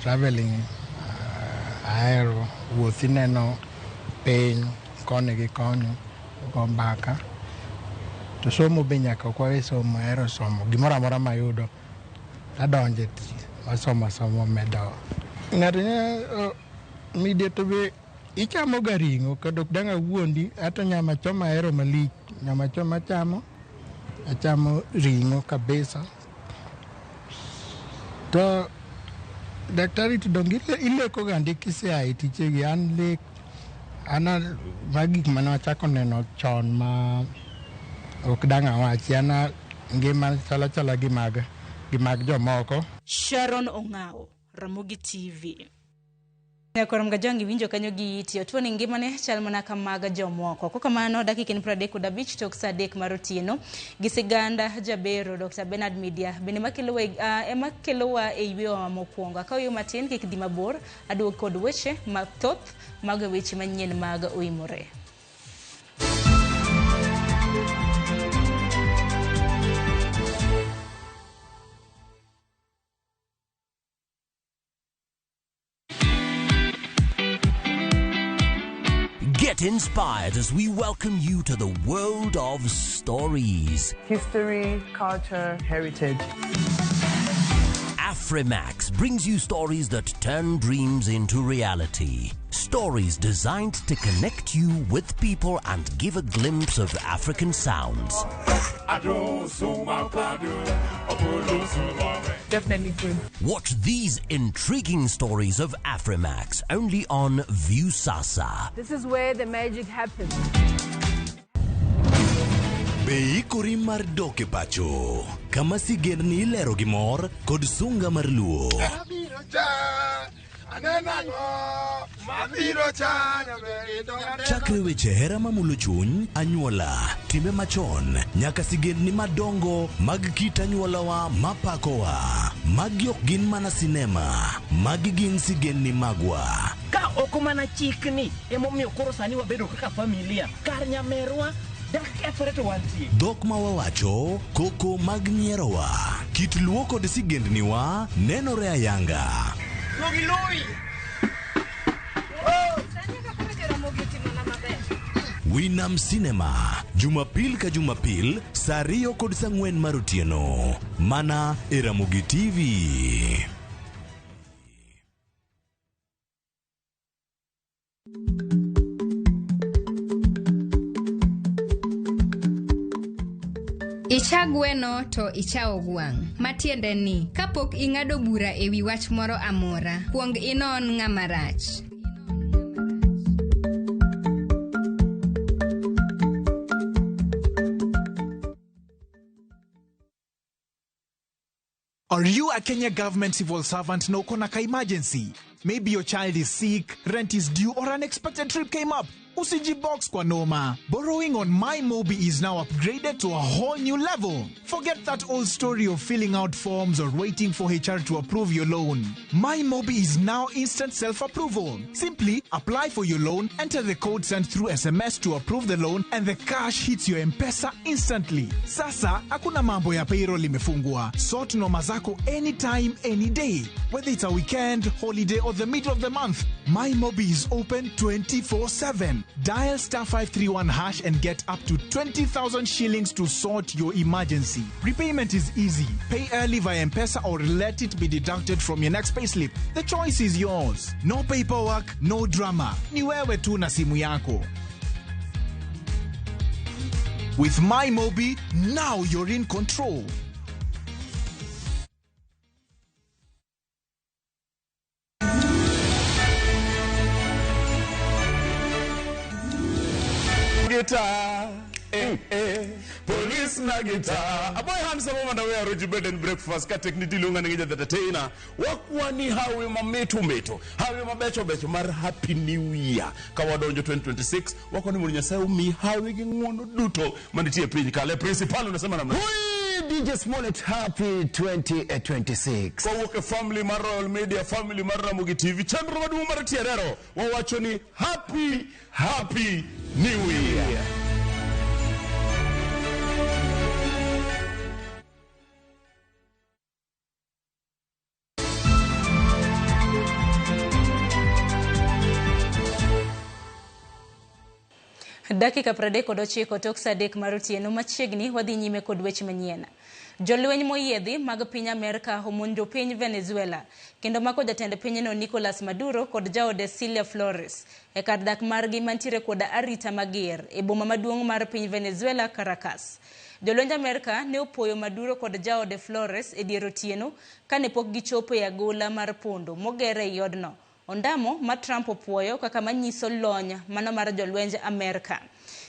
traveling uh, ahero wuoth ineno piny koni gi koni go mbaka to somo be nyaka ok wawe somo ahero somo gimoro amora mayudo adonje asomo asomo medo ng'ato nya midia to be ichamo ga ring'o kendo ok dang' awuondi hata nyama choma ahero malich nyama choma achamo achamo ring'o kabisa to daktari to donge ileko ga ndi kisea e tichegi an lek an ma gik mane wachako neno chon ma ok dang' awachi an ngima chalo achala gi mag gi mag jomoko. Sharon Ong'awo, Ramogi TV. Nyakwar Mgajangi winjo kanyo gi iti otuo ni ngimane chal mana ka mag jomoko. Kokamano dakika en 35 tok saa 3 mar otieno gi siganda jabero Dr. Bernard Midia bende makelowa uh, ema kelowa e yweyowa mokwongo. Akaw yo matin kik dhi mabor aduog kod weche mathoth mag weche manyien mag oimore. Get inspired as we welcome you to the world of stories. History, culture, heritage. Afrimax brings you stories that turn dreams into reality. Stories designed to connect you with people and give a glimpse of African sounds. Definitely good. Watch these intriguing stories of Afrimax only on Viusasa. This is where the magic happens. Be ikori mar dok e pacho kama sigendni ilero gi mor kod sunga mar luo? Chakre weche hera mamulo chuny, anyuola, timbe machon, nyaka sigendni madongo mag kit anyuolawa mapakowa. Magi ok gin mana sinema, magi gin sigendni magwa. Ka ok mana chikni emomiyo koro sani wabedo kaka familia. Kar nyamerwa dak kethore to wantie. Dhok ma wawacho, koko mag nyierowa, kit luo kod sigendniwa nenore ayanga. Winam Cinema, Jumapil ka Jumapil, saa 2 kod saa 4 mar otieno. Mana e Ramogi TV. Icha gweno to icha ogwang'. Matiende ni, kapok ing'ado bura e wi wach moro amora, kwong inon ng'ama rach. Are you a Kenya government civil servant na uko na ka emergency? Maybe your child is sick, rent is due, or an unexpected trip came up. Usijibox kwa noma. Borrowing on MyMobi is now upgraded to a whole new level. Forget that old story of filling out forms or waiting for HR to approve your loan. MyMobi is now instant self-approval. Simply apply for your loan, enter the code sent through SMS to approve the loan, and the cash hits your M-Pesa instantly. Sasa, hakuna mambo ya payroll imefungwa. Sort noma zako anytime, any day. Whether it's a weekend, holiday, or the middle of the month, MyMobi is open 24/7. Dial star 531 hash and get up to 20,000 shillings to sort your emergency. Repayment is easy. Pay early via M-Pesa or let it be deducted from your next payslip. The choice is yours. No paperwork, no drama. Ni wewe tu na simu yako. With MyMobi, now you're in control. Guitar, eh, eh, police na guitar. Aboy handsome woman away aroji bed and breakfast ka techniti lunga ngeja entertainer. Wakwani hawe mameto meto, hawe mabecho becho mar happy new year. Kawadonjo 2026 wakwani mondo Nyasaye omi hawe gi ng'uono duto manitie piny kale. Principal unasema namna. DJ Smollett, happy 2026. Kowuok e family mar Royal Media, family mar Ramogi TV, chenro maduong' mar Tierero wawacho ni happy, happy new year. Dakika 39 tok saa 3 mar otieno machiegni wadhi nyime kod weche manyien. Jolweny moyiedhi mag piny Amerka omonjo piny Venezuela kendo mako jatend pinyno Nicolas Maduro kod jaode Celia Flores e kar dak margi mantiere kod arita mager e boma maduong' mar piny Venezuela, Caracas. Jolwenj Amerka ne opoyo Maduro kod jaode Flores e dier otieno kane pok gichopo e agola mar pondo moger ei odno. Ondamo ma Trump opuoyo kaka manyiso lony mano mar jolwenj Amerka.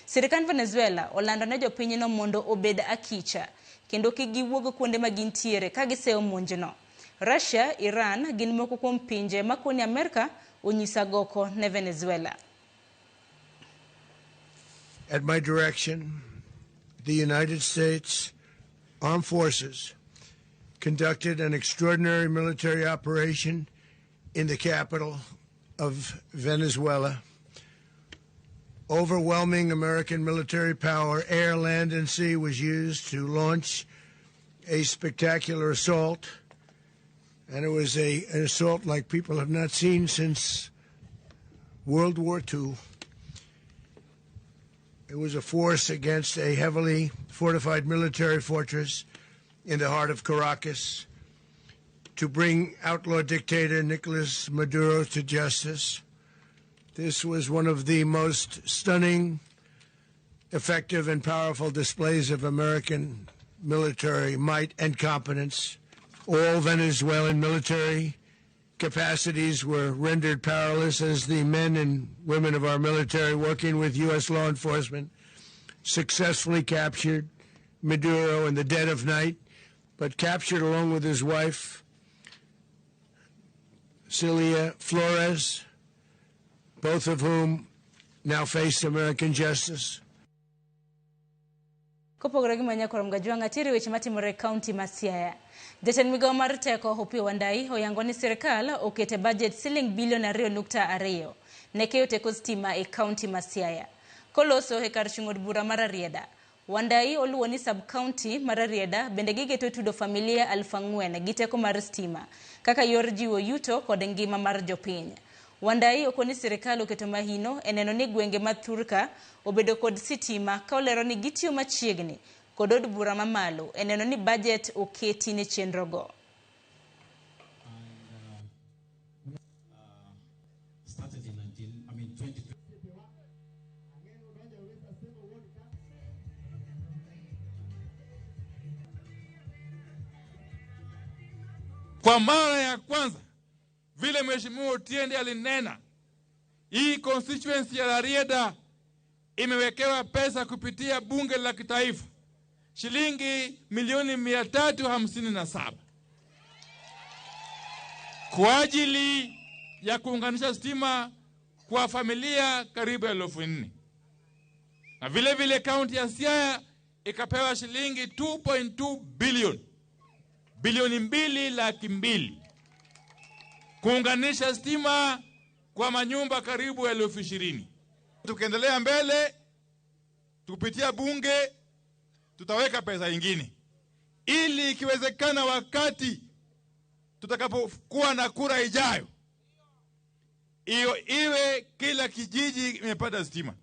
Sirikand Venezuela olando ne jopinyno mondo obed akicha kendo kik giwuog kuonde ma gintiere ka giseyo monjno. Russia, Iran gin moko kuom pinje makoni Amerka onyiso agoko ne Venezuela. At my direction, the United States Armed Forces conducted an extraordinary military operation in the capital of Venezuela. Overwhelming American military power, air, land, and sea was used to launch a spectacular assault. And it was an assault like people have not seen since World War II. It was a force against a heavily fortified military fortress in the heart of Caracas to bring outlaw dictator Nicolas Maduro to justice. This was one of the most stunning, effective, and powerful displays of American military might and competence. All Venezuelan military capacities were rendered powerless as the men and women of our military, working with U.S. law enforcement, successfully captured Maduro in the dead of night, but captured along with his wife, Celia Flores, both of whom now face American justice. Kopogore gi manya korom gajwang' atiri weche matimore e kaunti ma Siaya. Jatend migao mar teko Opiyo Wandayi oyango ni sirikal okete budget siling bilion 2.2 ne keyo teko stima e kaunti ma Siaya. Koloso e kar chung' od bura mar Rarieda, Wandayi oluwo ni sub-county mar Rarieda bende gigeto tudo familia 4,000 gi teko mar stima kaka yor jiwo yuto kod ngima mar jopiny. Wandayi okoni sirikal oketo mahino e neno ni gwenge ma thurka obedo kod sitima ka olero ni gitiyo machiegni kod od bura mamalo e neno ni budget oketi ne chenrogo. Kwa mara ya kwanza vile Mheshimiwa Otiende alinena, hii constituency ya Rarieda imewekewa pesa kupitia bunge la kitaifa shilingi milioni 357. kwa ajili ya kuunganisha stima kwa familia karibu 4,000. Na vile vile kaunti ya Siaya ikapewa shilingi 2.2 bilioni, bilioni 2 200,000 kuunganisha stima kwa manyumba karibu 20,000. Tukiendelea mbele tukupitia bunge tutaweka pesa ingine ili ikiwezekana wakati tutakapokuwa na kura ijayo hiyo iwe kila kijiji imepata stima.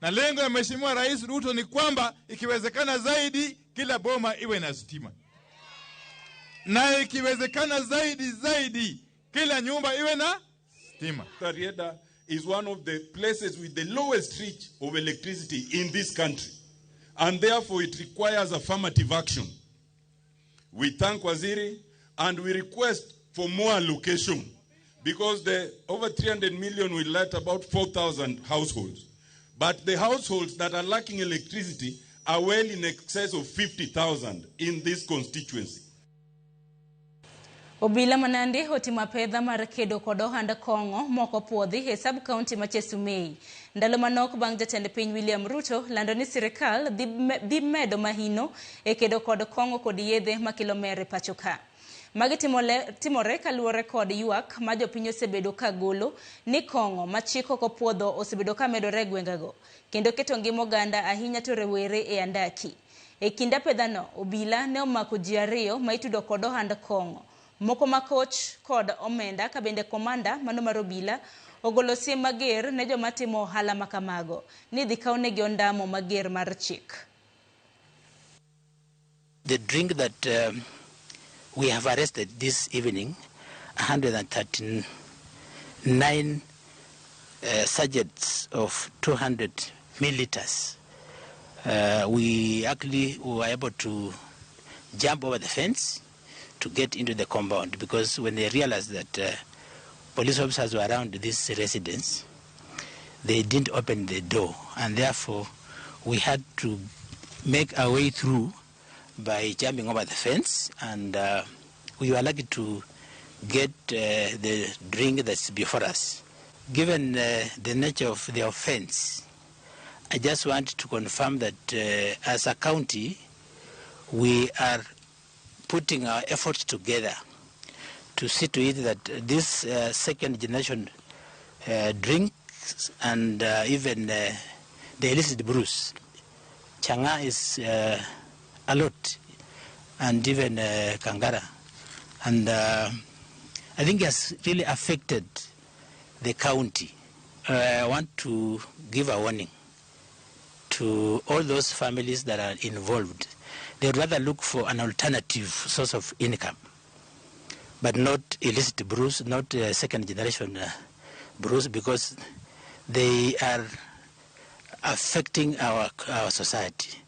Na lengo ya Mheshimiwa Rais Ruto ni kwamba ikiwezekana zaidi kila boma iwe na stima, na ikiwezekana zaidi zaidi kila nyumba iwe na stima. Rarieda is one of the places with the lowest reach of electricity in this country, and therefore it requires affirmative action. We thank Waziri and we request for more allocation because the over 300 million will let about 4,000 households. But the households that are lacking electricity are well in excess of 50,000 in this constituency. Obila manandi otimo apedha mar kedo kod ohand kong'o moko puodhi e sub county ma Chesumei. Ndalo manok bang' jatend piny William Ruto lando ni sirikal dhi medo mahino e kedo kod kong'o kod yedhe makelo mer e pacho ka. Magi timore kaluwore kod ywak ma jopiny osebedo ka golo ni kong'o ma chik ok opuodho osebedo ka medore e gwengego kendo keto ngima oganda ahinya to rowere e andaki. E kind apedhano, obila ne omako ji 2 ma itudo kod ohand kong'o. Moko makoch kod omenda ka bende komanda mano mar obila ogolo siem mager ne joma timo ohala makamago ni dhi kawnegi ondamo mager mar chik. The drink that we have arrested this evening, 139 sachets of 200 milliliters. We actually were able to jump over the fence to get into the compound because when they realized that police officers were around this residence, they didn't open the door, and therefore we had to make our way through by jumping over the fence, and we were lucky to get the drink that's before us. Given the nature of the offense, I just want to confirm that as a county, we are putting our efforts together to see to it that this second generation drinks and even the illicit brews, Chang'aa is a lot, and even Kangara. And I think it has really affected the county. I want to give a warning to all those families that are involved. They'd rather look for an alternative source of income, but not illicit brews, not second generation brews, because they are affecting our society.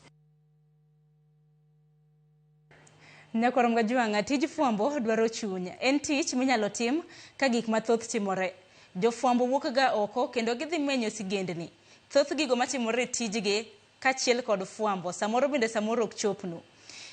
Nyakorom Gajwang'a, tij fwambo dwaro chuny. En tich minyalo tim ka gik mathoth timore. Jofwambo wuok ga oko kendo gidhi menyo sigendni. Thoth gigo matimore e tijgi kaachiel kod fwambo, samoro bende samoro ok chopnu.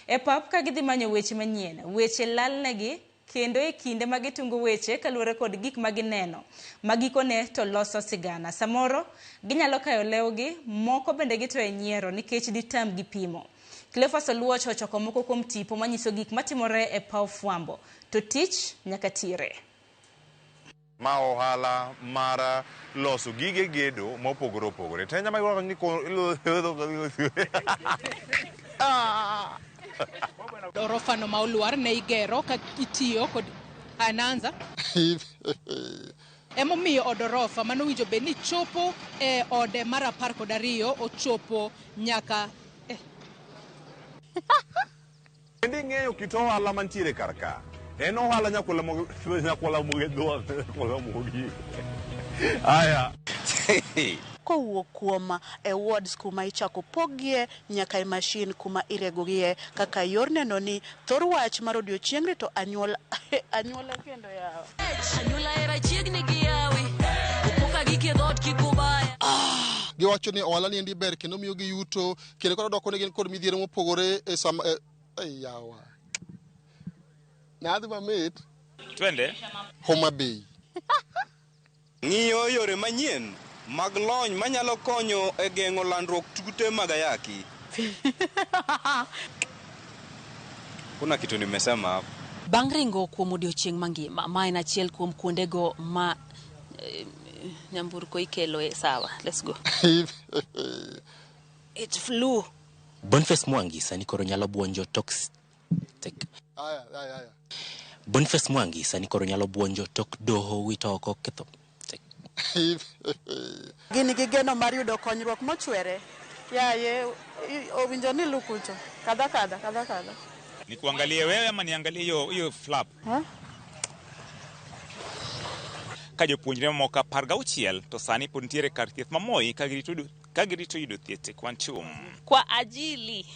E pap ka gidhi manyo weche manyien, weche lalnegi kendo e kinde ma gitungo weche kaluwore kod gik ma gineno ma gikone to loso sigana. Samoro ginyalo kayo lewgi, moko bende gitoyo e nyiero nikech ditamgi pimo. Cleophas Oluoch ochoko moko kuom tipo manyiso gik matimore e paw fwambo. To tich nyaka tire. Ma ohala mar loso gige gedo mopogore opogore. To en ema ni Orofano ma olwar ne igero ka itiyo kod ananza. Emomiyo od orofa manowinjo bed ni chopo e ode mar 12 ochopo nyaka Bende ing'eyo kit ohala mantiere kar ka. En ohala nyakwala mogi. Aya. Kowuok kuom e wards kuma ichako pogie nyaka e mashin kuma iregogie kaka yor neno ni thor wach mar odiochiengni to anyuola anyuola kendo yawa. Anyuola era chiegni gi yawi opoka gike dhoot kik ubaya. Giwacho ni ohala ni endi ber kendo miyo gi yuto kendo koro doko ni gin kod midhiero mopogore e sama e yawa. Nadhi mamit. Twende. Homa Bay. Ng'iyo yore manyien mag lony manyalo konyo e geng'o landruok tute mag ayaki. Kuna kitu nimesema hapo. Bang' ringo kuom odiochieng' mangima, ma en achiel kuom kuondego ma nyamburko ikeloe. Sawa, let's go. It flew. Boniface Mwangi sani koro nyalo buonjo tok tek. Aya, aya, aya. Boniface Mwangi sani koro nyalo buonjo tok doho wito oko ketho. Gin gi geno mar yudo konyruok mochwere. Yaye, owinjo ni lukucho. Kadha kadha, kadha kadha. Nikuangalie wewe ama niangalie hiyo hiyo flap? Ha? Ka jopuonjre mamoko 16 to sani pod nitiere kar thieth ma Moi ka girito yudo thieth e Quantum. Kwa ajili.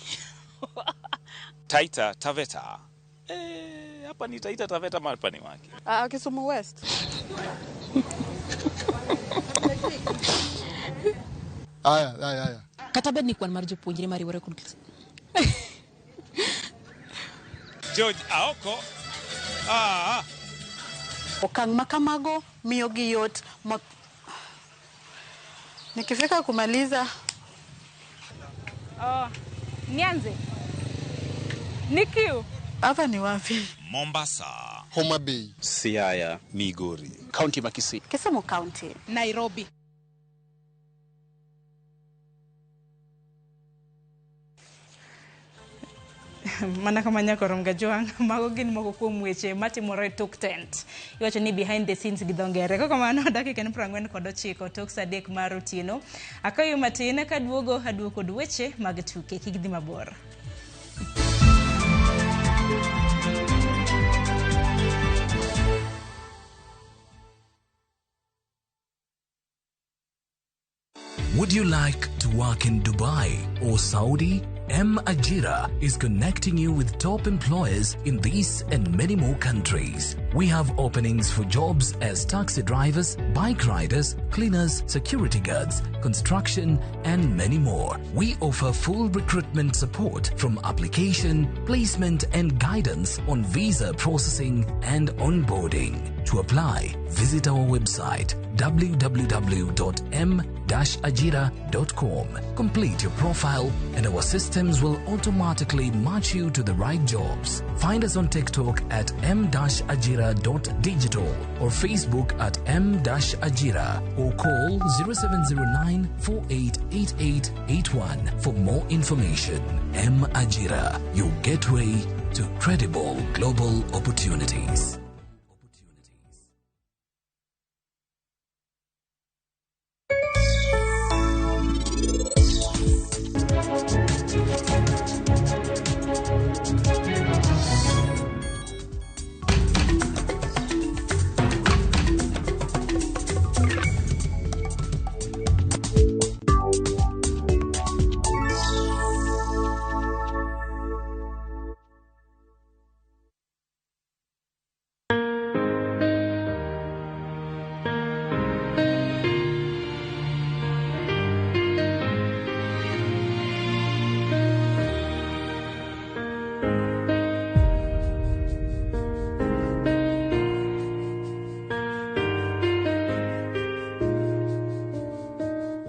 Taita Taveta. Hapa ni Taita Taveta ama hapa ni wapi? Ah, Kisumu West. Aya, aya, aya. Kata bed ni kwan mar jopuonjre mariwore kod George Aoko. Ah. Okang' ma kamago miyo gi yot ma nikifika kumaliza. Oh, nianze. Nikiu. Hapa ni wapi? Mombasa. Homa Bay. Siaya, Migori. County ma Kisii. Kisumu County. Nairobi. Mana kama nyakoro Mgajwang', mago gin moko kuom weche matimore tok tent. Iwacho ni behind the scenes gi dho ngere. Koko mano dakika en 49 tok saa 3 mar otieno. Akayo matin kaduogo aduogo kod weche mag tuke. Kik dhi mabor. Would you like to work in Dubai or Saudi? M Ajira is connecting you with top employers in these and many more countries. We have openings for jobs as taxi drivers, bike riders, cleaners, security guards, construction, and many more. We offer full recruitment support from application, placement, and guidance on visa processing and onboarding. To apply, visit our website www.m-ajira.com. Complete your profile and our systems will automatically match you to the right jobs. Find us on TikTok at m-ajira.digital or Facebook at m-ajira or call 0709 488881 for more information. M Ajira, your gateway to credible global opportunities.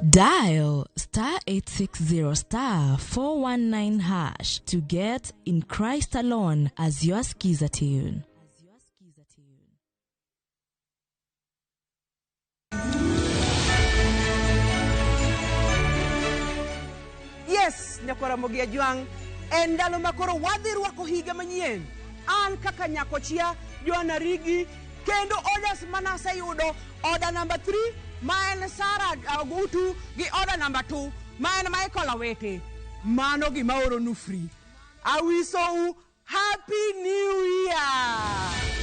Dial star 860 star 419 hash to get In Christ Alone as your skiza tune. Yes, nyakwara Mogi Ajwang', en ndalo ma koro wadhi rwako higa manyien. An kaka nyakochia, Joana Rigi, kendo orders manaseyudo, order number 3, ma en Sarah Agutu, gi order number 2, ma en Michael Awete. Mano gima oronu free. Awisou Happy New Year!